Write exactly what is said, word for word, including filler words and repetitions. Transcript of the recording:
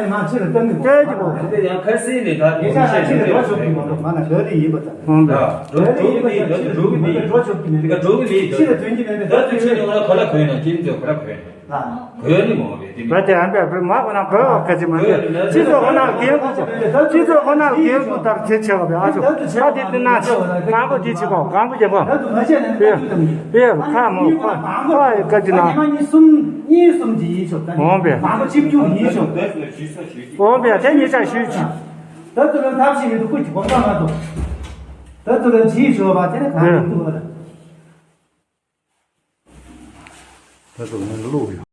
ནས་མ་ཕྱི་ལ་བཏང་གི་མ་རེད། དེ་ཡང་ཁ་སང་ནས་ད་ཉེ་ཆར་ལ་ཕྱི་ལ་འགྲོ་ཆོག་གི་མ་རེད། ང་ལ་ལོ་རེ་ཡིན་པ་དང་། ཧོང་པས། ད་འགྲོ་འགྲོ་གི་མེད། ད་འགྲོ་གི་མེད། འགྲོ་ཆོག་གི་མེད། དེ་ག་འགྲོ་གི་མེད། ཕྱི་ལ་ཐོན་གྱི་མེད་པས། ད་དུས་ཕྱི་ལ་ང་ལ་ག་ལ་གོན་ན་ཁྱིམ་ཚོས་ག་ལ་གོན་ན། ལ། གོས་ནི་མ་རེད་དེ་མིན། རེད་དེ་ཨ་འབད་འབད་མ་གོ་ན་གོས་བ་ག་ཅི་མ་རེད། སྤྱི་ཚོགས་ཁོ་ནར་འགན་དགོས་ཚོ། སྤྱི་ཚོགས་ཁོ་ནར་འགན་དགོས་ལྟར་དེ་བྱེད་དགོས་པས། ཨ་ཆོ་ད་དེ་དེ་ན་ཆེ་གང་གོ་དེ་བྱེད་གོ་གང་གོ་རྒྱབ་གོ། དཔེ་དཔེ་ཁ་མོ་ཁ་ཁ་ཡི་ག་ཅི་ན་ཁ་ཡི་ག་ཅི་ན། འོང་པས། འོང་པས། དེ་ཉེ་ཆར་ཞུས་ཅི། ད་ཚོ་ལ་ཐབས་ཤེས་མི་འདུག་ཁོ་གི་གོམ་ཁ་མ་འདུག་ད་ཚོ་ལ་ཇི་ཞུ་བ་དེ་ནི་གང་ཡིན་འདུག་བ་ལ། ད་ཚོ་ལ་ལོག་ཡོད།